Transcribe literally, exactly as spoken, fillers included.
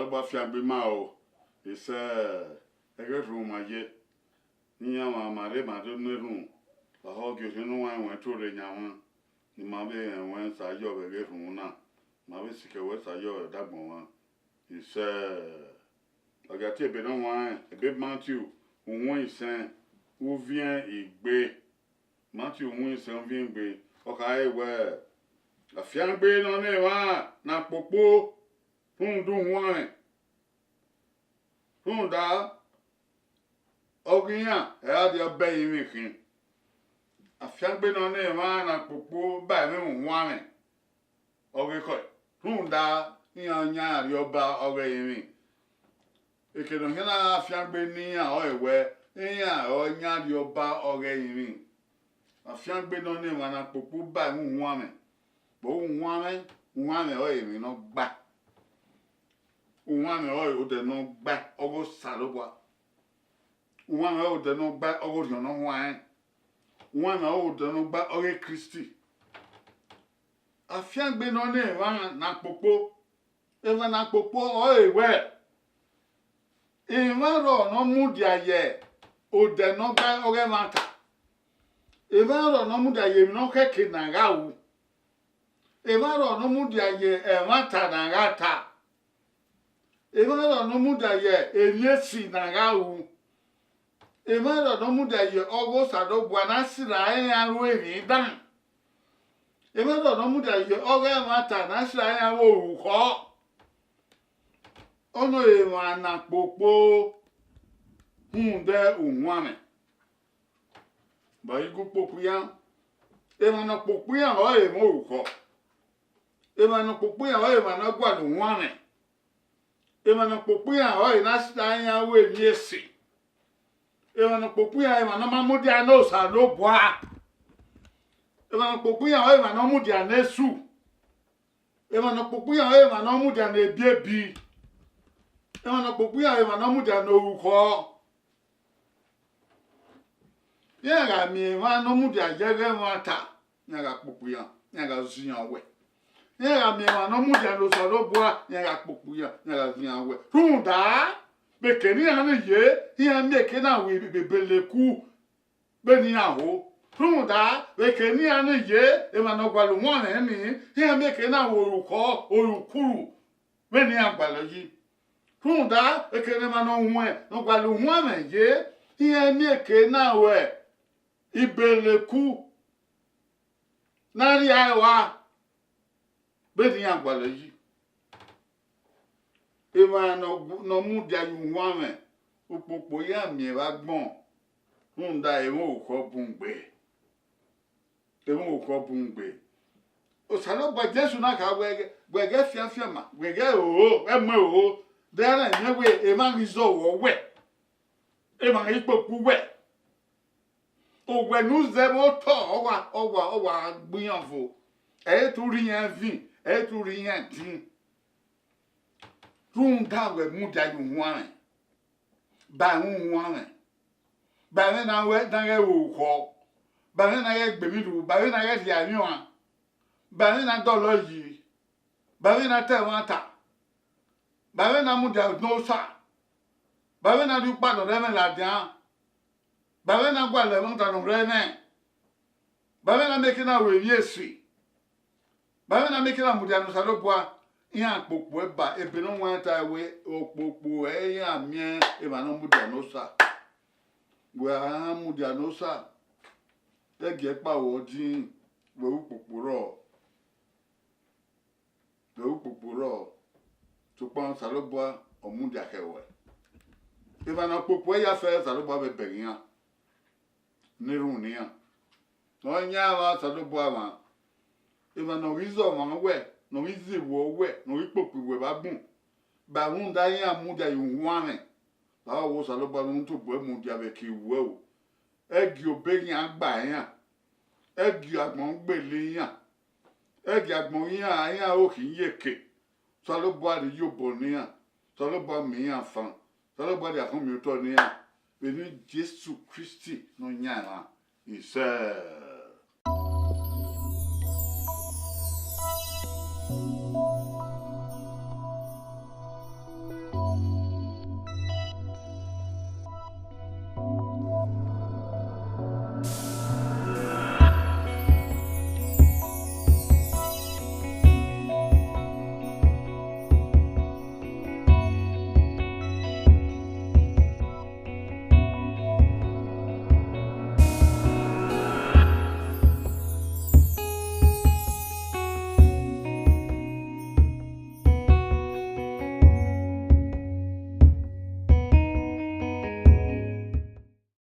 Ọba fiangbe ma o, isẹ ẹghẹ rhunmwuda ye. Iran ma ma rre ma do ne erhunmwu, ọ ho gie orhiọn ne uwa ẹnwẹn to rre yan mwa, ne ima vbe rẹn ẹnwẹn sa yọ vbe ẹghẹ erhunmwu na, ma vbe sikẹ wẹ sa yọ vbe ẹdagbọn mwa. Isẹ, ọ gia tie ebe ne ọ huanrẹn, ebe Matiu uhunmwu isẹn, uviẹn igbe. Matiu uhunmwu isẹn, uviẹn igbe, ọ khare wẹẹ, afiangbe ne ọ na emwa ne a kpokpo rhunmwuda uhuanmwẹ. Rhunmwuda ọghe iran ẹre a dia ọba ẹrinmwi khin. Afiangbe ne ọ na emwa ne a kpokpo ba ẹmwẹ uhuanmwẹ. Ọghe khọ, rhunmwuda iran yan arriọba ọghe ẹrinmwi. Eke ne ọ khian na gha fiangbe ne iran ọre wẹ, iran ọre ọ yan arriọba ọghe ẹrinmwi. Afiangbe ne ọ na emwa ne a kpokpo ba ẹmwẹ uhuanmwẹ. Vbe uhuanmwẹ, uhuanmwẹ ọre emwi ne ọ gba. Uhuanmwẹ ọre odẹ ne ọ gba ọghe Osanobua. Uhuanmwẹ ọre odẹ ne ọ gba ọghe Orhiọn Ne Ọ Huanrẹn. Uhuanmwẹ ọre odẹ ne ọ gba ọghe Kristi. Afiangbe ne ọ na emwa ne a kpokpo. Emwa ne a kpokpo ọre wẹ, emwa rrọọ ne ọ mudia ye odẹ ne ọ gba ọghe ẹmwata. Emwa rrọọ ne ọ mudia ye emwi ne ọ khẹke ne a gha ru. Emwa rrọọ ne ọ mudia ye ẹmwata ne a gha ta. Emwa rrọọ ne ọ mudia ye emwi esi ne a gha ru. Emwa rrọọ ne ọ mudia ye ọghe Osanobua ne a sirra iran ru emwi dan. Emwa rrọọ ne ọ mudia ye ọghe ẹmwata ne a sirra iran ru orukhọ. Ọnii emwa ne a kpokpo rhunmwuda uhuanmwẹ. Vbe a ghi gu kpokpo iran, emwa ne ọ kpokpo iran ọre emwa orukhọ. Emwa ne ọ kpokpo iran ọre emwa ne ọ gualọ uhuanmwẹ. Emwa ne ọ kpokpo iran ọre ne a sirra iran ru emwi esi. Emwa ne ọ kpokpo iran emwa ne ọ ma mudia ne Osanobua. Emwa ne ọ kpokpo iran ọre emwa ne ọ mudia ne esu. Emwa ne ọ kpokpo iran ọre emwa ne ọ mudia ne ebiebi. Emwa ne ọ kpokpo iran emwa ne ọ mudia ne orukhọ. Iran gha miẹn emwa ne ọ mudia ye ẹghẹ ẹmwata, iran gha kpokpo iran, iran gha zẹ iran wẹ. Iran gha miẹn emwa ne ọ mudia ne Osanobua, iran gha kpokpo iran, iran gha zẹ iran wẹ. Rhunmwuda, vbe eke ne iran ni ye, iran miẹn eke na ru ebeleku vbene iran ho. Rhunmwuda, vbe eke ne iran ni ye, emwa ne ọ gualọ uhuanmwẹ ni, iran miẹn eke na ru orukhọ, orukuru vbene iran gualọ yi. Rhunmwuda, eke ne emwa ne ọ huẹn ne ọ gualọ uhuanmwẹ ye, iran miẹn eke na ru ibeleku ne a rhie ẹre rua vbene iran gualọ yi. Emwa ne ọ gu- ne ọ mudia ye uhuanmwẹ, ukpokpo iran miẹn vbe agbọn, rhunmwuda emwa orukhọ bun gbe. Emwa orukhọ bun gbe. Osanobua Jesu na kha wẹ, wẹ ghẹ fianfian ma, wẹ ghẹ oro, ẹ mu oro, de a na miẹn wẹ emwa ghi zẹ owẹ, emwa ghi kpokpo uwẹ. Owẹ ne u zẹ vbe otọ, ọ wa, ọ wa, ọ wa gbe iran vo. Ẹ i re te u rhie iran evin, ẹ i re te u rhie iran ẹdin. Rhunmwuda wẹ mudia ye uhuanmwẹ, ba ẹmwẹ uhuanmwẹ, ba ẹmwẹ ne a ghẹ ru orukhọ, ba ẹmwẹ ne a ghẹ gbe emwi rhu, ba ẹmwẹ ne a ghẹ rhie emwi ọnrẹn, ba ẹmwẹ ne a dọlọ yi, ba ẹmwẹ ne a ta ẹmwata, ba ẹmwẹ ne a mudia ne Osa, ba ẹmwẹ ne a rhie ukpa ne ọ rre ẹmwẹ ladian, ba ẹmwẹ ne a gualọ ẹmwata ne ọ rre ẹmwẹ, ba ẹmwẹ ne a miẹn eke na ru emwi esi, ba ẹmwẹ ne a miẹn eke na mudia ne Osanobua. Iran kpokpo ẹba, ebe ne ọ wẹn ta wẹ, okpokpo ẹre iran miẹn emwa ne ọ mudia ne Osa. Wẹ a mudia ne Osa, ẹgiẹ ẹkpa wẹ ọ din, wẹ ukpokpo rrọọ, wẹ ukpokpo rrọọ, sokpan Osanobua ọ mudia khẹ ruẹ. Emwa ne ọ kpokpo ẹre ya fẹ, Osanobua vbe bẹghe iran ne erhunmwu ne iran. Ọ yan emwa Osanobua mwa, emwa ne ọ ghi zẹ ọmwa wẹ, ne ọ ghi zẹ iwuọ wẹ, ne ọ ghi kpokpo iwuẹ vbe agbọn, ba rhunmwuda iran mudia ye uhuanmwẹ, vbe a wẹ Osanobua ne u tobọ mudia vbe eke iwuẹ o. Ẹ gie obọ iran gba iran, ẹ gie agbọn gbele iran, ẹ gie agbọn iran, iran ro khin ye eke. Osanobua rhie iyobọ ne iran, Osanobua miẹn iran fan, Osanobua rhie akhọnmiotọ ne iran, vbe eni Jesu Kristi ne ọ yan emwa. Isẹ.